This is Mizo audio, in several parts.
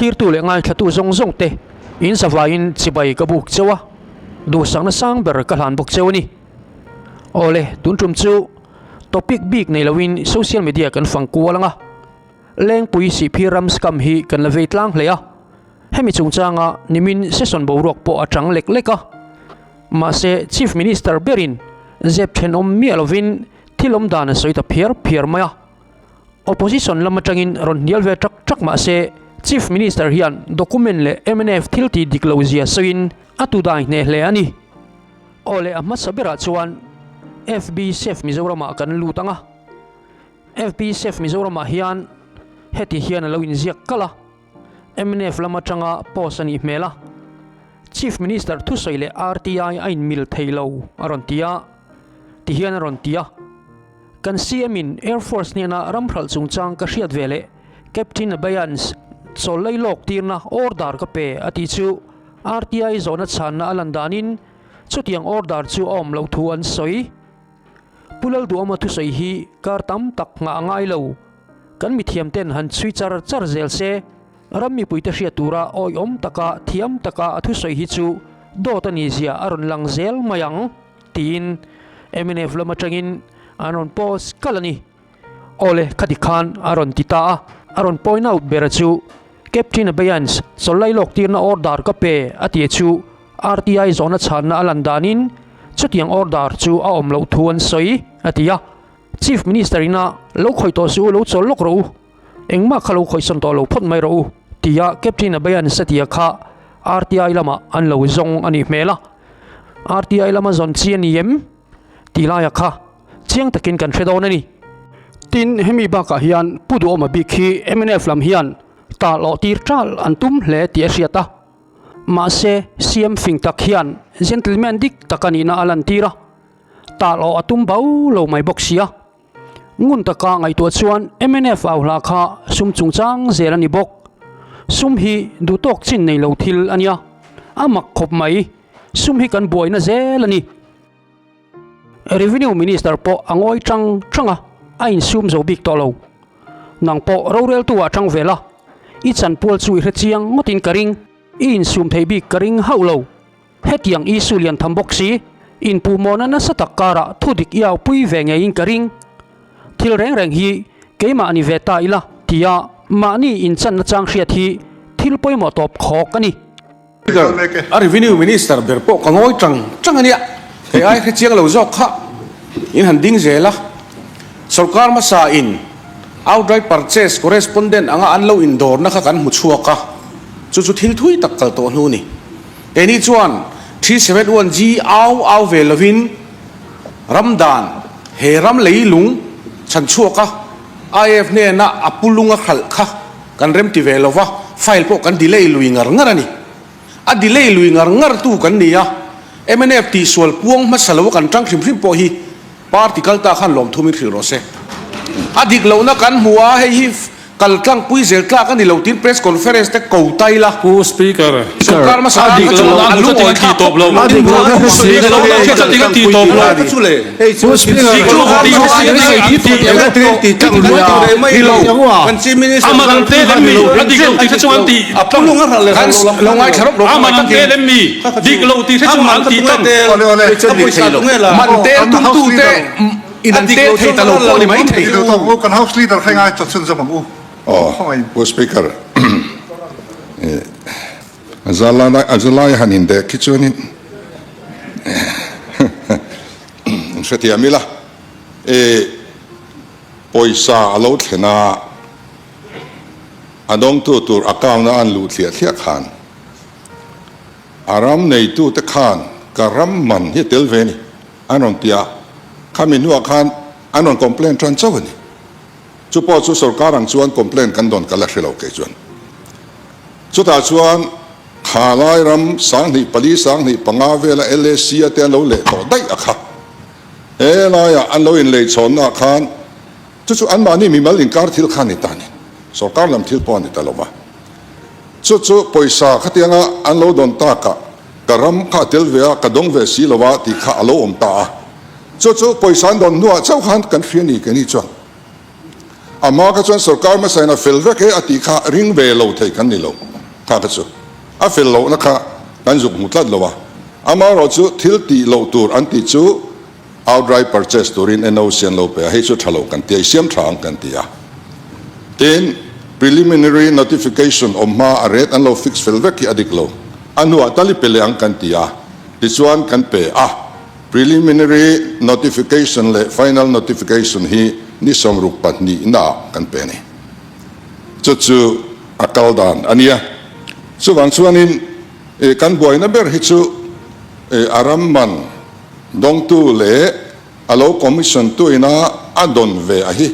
Thlirtu leh ngaithlatu zawng zawng te in zavaiin chibai ka buk cheu a, duhsakna sang ber ka hlan bawk cheu a ni. Awle, tun tum chu topic bik nei loin social media kan fang kual ang a, Lengpui Sihphir ram scam hi kan la vei tlang hle a, hemi chungchanga nimin session boruak pawh a chang lek lek a. Mahse, Chief Minister berin zep thenawm miah lovin thil awm dan a sawi ta phiar phiar mai a. Opposition lam atangin rawn hnial ve tak tak mah se Chief Minister hian document leh mnf thil tih dik lo zia sawiin a tu dai hneh hle a ni. Aw leh a hmasa berah chuan FB Safe Mizoramah kan lut ang a. FB Safe Mizoramah hian heti hian a lo inziak kalh a, mnf lam atanga post a nih hmel a. Chief Minister thusawi leh RTI a inmil thei lo a rawn ti a, ti hian a rawn ti a. Kan CM in Air Force hnena ram hralh chungchang ka hriat ve leh Captain Abeyance chawl lei lawk tirna order ka pe a tih chu RTI zawhna chhanna a lan danin chutiang order chu a awm loh thu an sawi. Pu Lalduhawma thusawi hi kar tam tak nghah a ngai lo. Kan mithiam ten han chhui char char zel se, ram mipuite hriat tura awihawm taka thiam taka a thusawi hi chu dawt a ni zia a rawn lang zel mai ang. Tiin mnf lam atangin an rawn post kalh a ni. Awle, khati khan a rawn ti ta a, a rawn point out ber chu Captain Abeyance chawlhlai lawk tirna order ka pe a tih chu RTI zawhna chhanna a lan danin chutiang order chu a awm loh thu an sawi a ti a. Chief Minister ina lo khawih tawh suh u, lo chawl lawk rawh u, engmah kha lo khawihsawn tawh lo phawt mai rawh u tia Captain Abeyance a tia kha RTI lamah an lo zawng a nih hmel a. RTI lama zawn chi a ni em? Tih laia kha chiang takin kan hre dawn a ni. Tin, hemi bakah hian Pu Duhawma bik hi mnf lam hian talh tir tal an tum hle tih a hriat a. Mahse, CM fing tak hian gentleman dik tak a nihna a lantir a, talh a tum bo lo mai bawk sia. Ngun taka ngaihtuah chuan mnf au hla kha sum chungchang zel a ni bawk. Sum hi duhtawk chin nei lo thil a nia. A mak khawp mai. Sum hi kan buaina zel a ni. Revenue Minister pawh a ngawi tang tang a, a insum zo bik tawh lo. Nang pawh roreltu ah tang ve la, i chanpual chu i hre chiang ngawtin ka ring. I insum thei bik ka ring hauh lo. Hetiang issue lian tham bawk si, inpuhmawhna nasa tak karah thu dik i aupui ve ngeiin ka ring. Thil reng reng hi keimah ni ve ta ila tia mahni inchanna chang hriat hi thil pawimawh tawp khawk a ni. A Revenue Minister ber pawh ka ngawi tang tang a nia, hei ai hre chiang lo zawk kha in han ding zel a. Sorkar hmasa in outright purchase correspondent anga an lo indawrna kha kan hmu chhuak a, chu chu thil thui tak kal tawh hnu ni. Keini chuan 371G au au ve lovin ram dan he ram lei lung chhan chhuak a IAF hnena a pu lung a hralh kha kan rem ti ve lova, file pawh kan delay lui ngar ngar a ni. A delay lui ngar ngar tu kan ni a, mnf tihsual puang hmasa lo a kan tang hrim hrim pawh hi party kal ta khan lawmthum in hrilh rawh se. A dik lohna kan hmu a, hei hi kal tlangpui zel tlak a ni lo tiin press conference te ko tai la. Pu Speaker, Sorkar hmasa a dik lohna a hmu chutin a ti tawp lo. A dik lohna hmu ti tawp lo. Pu Speaker, A man te lem mi, a dik lo tih hre chung an ti tlang. A man te lem mi, dik lo tih hre chung an ti tlang. Man te tumtu te in an tel thei ta lo pawh ni mai thei. Kan House Leader kha ngai chawchhun zawm ang u. Aw, Pu Speaker, a zalai han indek khi chuanin in hrethiam ila, pawisa a lo thlen a, a dawngtu tur account a an luh thliah thliah khan a ram neitute khan ka ram man hi a tel ve a ni. An rawn ti a, khami hnuah khan an rawn complain tan chauh a ni. Chu pawh chu sorkar ang chuan complain kan dawn ka la hre lo kei chuan. Chutah chuan kha lai ram 2004 2005 vela LAC a te an lo leh tawh daih a kha. He laiah an lo inleichhawnnaah khan chu chu anmahni mimal inkar thil kha a ni ta a ni. Sorkar lam thil pawh a ni ta lo va. Chu chu pawisa khatianga an lo dawn takah ka ram kha a tel ve a, ka dawng ve si lo a tih kha a lo awm ta a. Chu chu pawisa an dawn hnuah chauh khan kan hria ni keini chuan. Amah kha chuan sorkar hmasain a fel vek e a tih kha ring ve lo thei kan ni lo. Kha kha chu a fel lohna kha kan zuk hmu tlat lo a, amaherawhchu thil tih loh tur an tih chu outright purchase turin NOC an lo pe a, hei chu tha lo kan ti a, i siam tha ang kan ti a. Tin, preliminary notification awm hma a rate an lo fix fel vek hi a dik lo, a hnuah tal i pe leh ang kan ti a, tichuan kan pe a. Preliminary notification leh final notification hi ni 62 naah kan pe a ni. Chu chu a kal dan a nia. Chuvang chuanin kan buaina ber hi chu a ram man dawngtu leh a lo commission tu ina a dawn ve a hi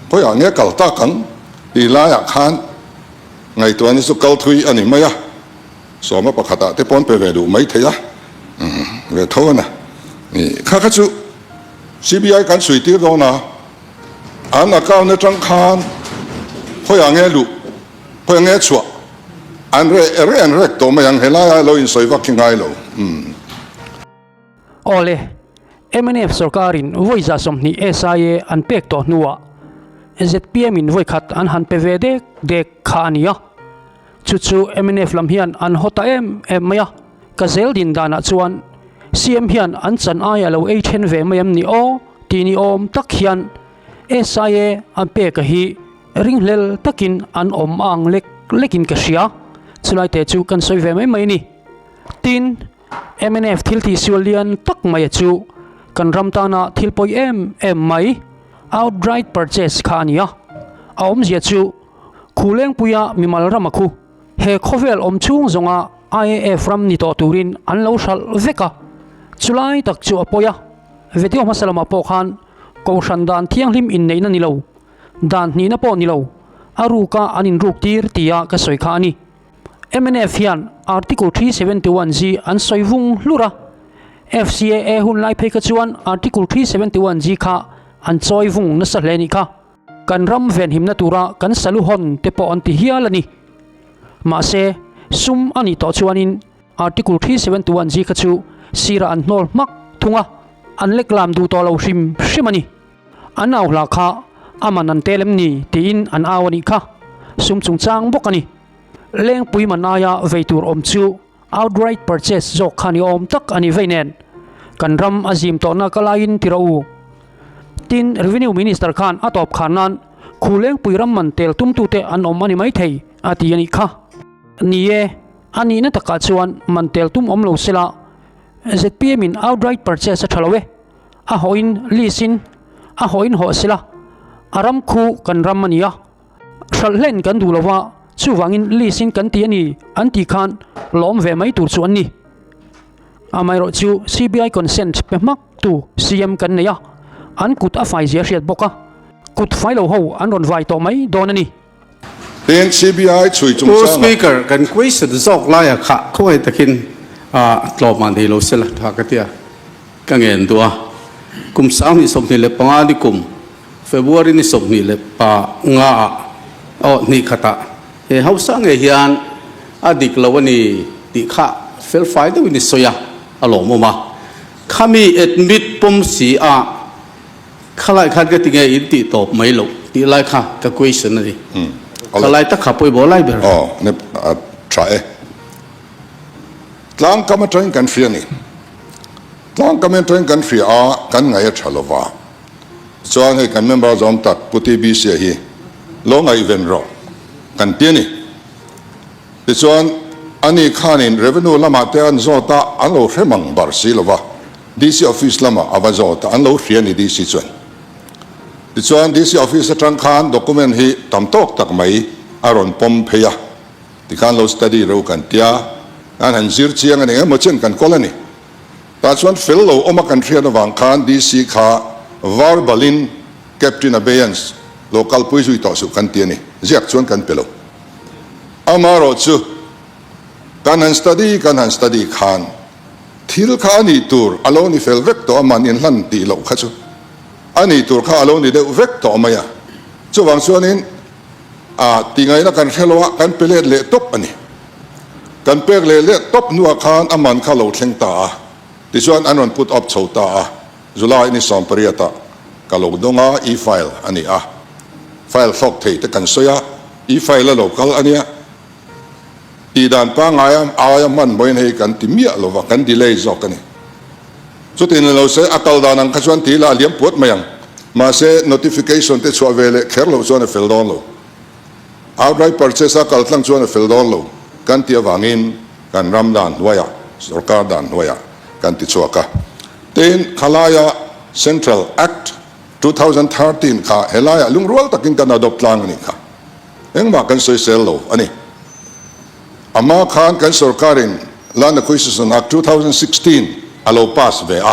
khawiah nge kal tak ang tih laiah khan ngaihtuahna chu kal thui a ni mai a. Sawma pakhatah te pawn pe ve duh mai thei a, ve tho a na. Kha kha chu CBI kan chhui tir dawn a, an account atang khan khawiah nge luh, khawiah nge chhuah an reh reh an rek tawh mai ang, helai a lo insawi vak hi ngai lo. Awle, mnf sorkarin vawi 120 SIA an pek tawh hnuah zpm in vawi khat an han pe ve dek dek kha a ni a. Chu chu mnf lam hian an haw ta em em mai a, ka zel din danah chuan CM hian an chan ai a lo ei then ve mai em ni aw tih ni awm tak hian SIA an pek a hi ringhlel takin an awm a ang lek lekin ka hria. Chulai te chu kan sawi ve mai mai a ni. Tin, mnf thil tihsual lian tak mai a chu kan ram tana thil pawi em em mai outright purchase kha a ni a. A awmzia chu Khulengpuia mimal ram a khu. He khawvel awm chhung zawnga IAF ram ni tawh turin an lo hralh vek a, chulai tak chu a pawi a. Video hmasa lamah pawh khan Kohhran dan thianghlim inneihna ni lo, dan hnihna pawh ni lo, a ruka an inruk tir tia ka sawi kha a ni. Mnf hian Article 371 G an sawi vung hlur a, FCAA hun lai phei kha chuan Article 371 G kha an chawi vung nasa hle nih kha. Kan ram venhimna tura kan salu hawn te pawh an ti hial a ni. Mahse, sum a nih tawh chuanin Article 371 G kha chu sirah an hnawl hmak thung a, an lek lam duh tawh lo hrim hrim a ni. An au hla kha a man an tel em ni tiin an au a nih kha. Sum chungchang bawk a ni. Lengpui man aia vei tur awm chu Outright purchase zawk kha ni awm tak a ni vei nen kan ram a zim tawhna ka laiin ti rawh u. Tin, Revenue Minister khan a tawp khan nan Khulengpui ram man tel tumtute an awm a ni maithei a ti a nih kha. Ni e, a nihna takah chuan man tel tum awm lo sela zpm in outright purchase a tha lo e, a hawhin lease in a hawhin hawh sela a ram khu kan ram a ni a. Hralh hlen kan duh lo va, chuvangin list in kan ti a ni an tih khan lawm ve mai tur chu an ni. Amaherawh chu CBI consent pe hmak tu CM kan nei a, an kut a fai zia hriat bawk a, kut fai lo ho an rawn vai tawh mai dawn a ni. Tin, CBI chhui Pu chungchangah. Speaker, kan question zawk laia kha khawngaih takin tlawm ah nei lo sela tha ka tia ka ngen duh a. Kum 2025 ni kum February ni 25 ah aw hnih khatah he hausa ngei hian a dik lo a ni tih kha felfai deuhin i sawi a, a lawmawm a. Khami admit pawm si a khalai khan ka ti nge in tih tawp mai loh tih lai kha ka question a ni. Khalai tak kha pawimawh lai ber. Aw, ni a tha e. Tlangkam atangin kan hria a ni. Tlangkam atangin kan hria a, kan ngaih a tha lova. Chuan hei kan member zawm tak Pu TBC a hi lo ngaihven rawh kan ti a ni. Tichuan ani khanin revenue lamah te an zawt a, an lo hre mang bar si lova, DC office lamah a va zawt a, an lo hria a ni DC chuan. Tichuan DC office atang khan document hi tam tawk tak mai a rawn pawm phei a, tikhan lo study reuh kan tia, an han zir chiang a ni engemaw chen kan kawl a ni. Tah chuan fel lo awm a kan hriat avang khan DC kha verbalin Captain Abeyance lo kalpui zui tawh suh kan ti a ni. Ziak chuan kan pe lo. Amaherawh chu kan han study kan han study khan thil kha a nih tur a lo ni fel vek tawh a, man inhlan tih loh kha chu a nih tur kha a lo ni deuh vek tawh mai a. Chuvang chuanin a tingaihna kan hre lo a, kan pe let leh tawp a ni. Kan pek leh leh tawp hnuah khan a man kha lo thleng ta a, tichuan an rawn put up chho ta a, July ni 18 ah ka lo dawng a, e-file a ni a, file thlawk thei te kan sawi a, e-file a lo kal a nia. Tih dan pangngai aia hmanhmawhin hei kan ti miah lo va, kan delay zawk a ni. Chutin ni lo se, a kal dan ang kha chuan ti ila a liam puat mai ang. Mahse, notification te chhuah ve leh kher loh chuan a fel dawn lo. Outright purchase a kal tlang chuan a fel dawn lo kan tih avangin kan ram dan hnuaiah, sorkar dan hnuaiah kan ti chhuak a. Tin, khalaia Central Act 2013 kha helaiah lungrual takin kan adopt tlang a nih kha. Engmah kan sawisel lo a ni. Ama khan kan sorkarin Land Acquisition Act 2016 a lo pass ve a,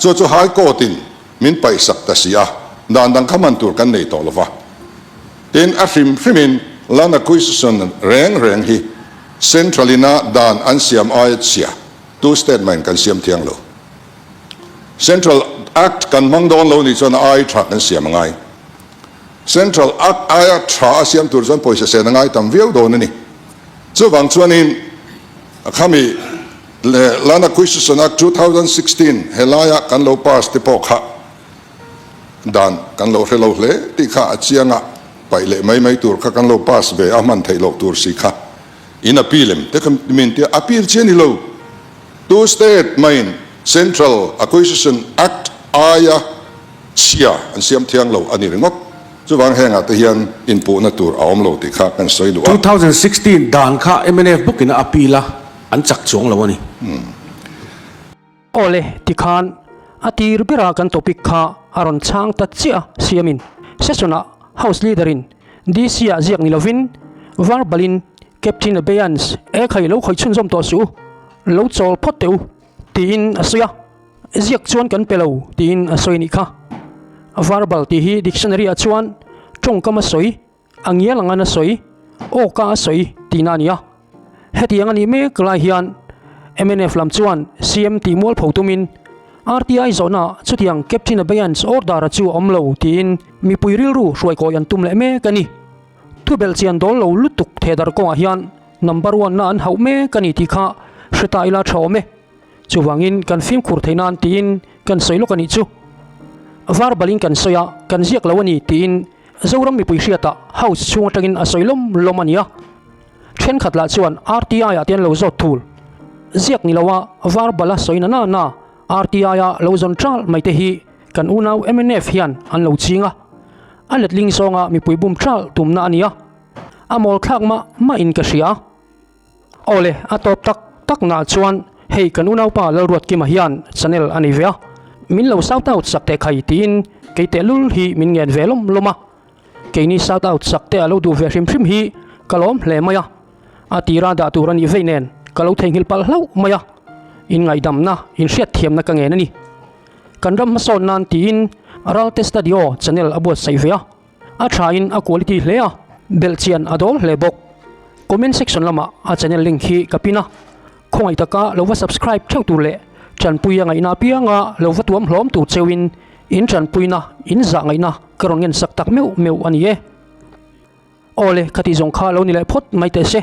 chu chu High Court in min paihsak ta si a, dan dang kha man tur kan nei tawh lo va. Tin, a hrim hrimin Land Acquisition reng reng hi Central ina dan an siam aia chhia tu state mahin kan siam thiang lo. Central Act kan hmang dawn lo nih chuan a ai tha kan siam a ngai. Central Act aia tha a siam tur chuan pawisa sen a ngai tam viau dawn a ni. Chuvang chuanin khami Land Acquisition Act 2016 helaia kan lo pass te pawh kha dan kan lo hre lo hle tih kha a chiang a, paih leh mai mai tur kha kan lo pass ve a hman theih loh tur si kha in appeal em te kha min tia appeal chi a ni lo. Tu state main Central Acquisition Act aia chhia an siam thiang lo a ni ringawt. Chuvang hengah te hian inpuhna tur a awm lo tih kha kan sawi duh a. 2016 dan kha mnf bawkin a appeal a, an chak chuang lo a ni. Awle, tikhan a tir bera kan topic kha a rawn chhang ta chiah a, siamin session-ah House Leader-in DC-ah ziak ni lovin verbal-in Captain Abeyance e khai lo khawih chhunzawm tawh suh u, lo chawl phawt teh u tiin a sawi a. Ziak chuan kan pe lo tiin a sawi a nih kha. Verbal tih hi dictionary ah chuan tawngkam a sawi, a ngial ang an a sawi, awka a sawi tihna a ni a. Hetiang a nih mek lai hian mnf lam chuan CM tih mualpho tumin RTI zawhna chutiang Captain Abeyance order a chu a awm lo tiin mipui rilru hruaikawi an tum leh mek a ni. Thubelh chian dawl lo lutuk thedar kawngah hian number one na an hauh mek a ni tih kha hre ta ila tha awm e. Chuvangin kan fimkhur theih nan tiin kan sawi lawk a nih chu. Verbalin kan sawi a, kan ziak lo a ni tiin Zoram mipui hriatah House chhung atangin a sawi lawm lawm a ni a. Thenkhat lah chuan RTI ah te an lo zawt thul. Ziak ni loa verbal a sawi na na na RTI a lo zawn ṭal mai te hi kan unau mnf hian an lo ching a. A letling zawnga mipui bum ṭal tumna a ni a. A mawl thlak mah mahin ka hria. Awle, a tawp tak tak nah chuan hei kan unaupa Lalruatkima hian channel a nei ve a, min lo shout out sak teh khai tiin kei tehlul hi min ngen ve lawm lawm a. Keini shout out sak te a lo duh ve hrim hrim hi ka lawm hle mai a, a tira dah tur a nih vei nen ka lo theihnghilh palh hlauh mai a, inngaihdamna, inhriatthiamna ka ngen a ni. Kan ram hmasawn nan tiin Ralte Studio channel a buatsaih ve a. A tha in a quality hle a, belhchian a dawl hle bawk. Comment section lamah a channel link hi ka pin a, khawngaih taka lo va subscribe theuh tur leh tanpui a ngaihna apianga lo va tuam hlawm tur cheuhin in tanpuina in zah ngaihna ka rawn ngensak tak meuh meuh a ni e. Awle, khati zawng kha lo ni leh phawt mai teh se.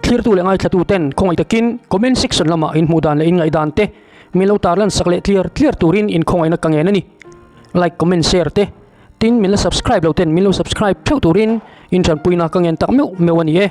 Thlirtu leh ngaithlatu ten khawngaih takin comment section lamah in hmuh dan leh in ngaihdan te min lo tarlan sak leh tliar tliar turin in khawngaihna ka ngen a ni. Like, comment, share te tin min la subscribe lo ten min lo subscribe theuh turin in tanpuina ka ngen tak meuh meuh a ni e.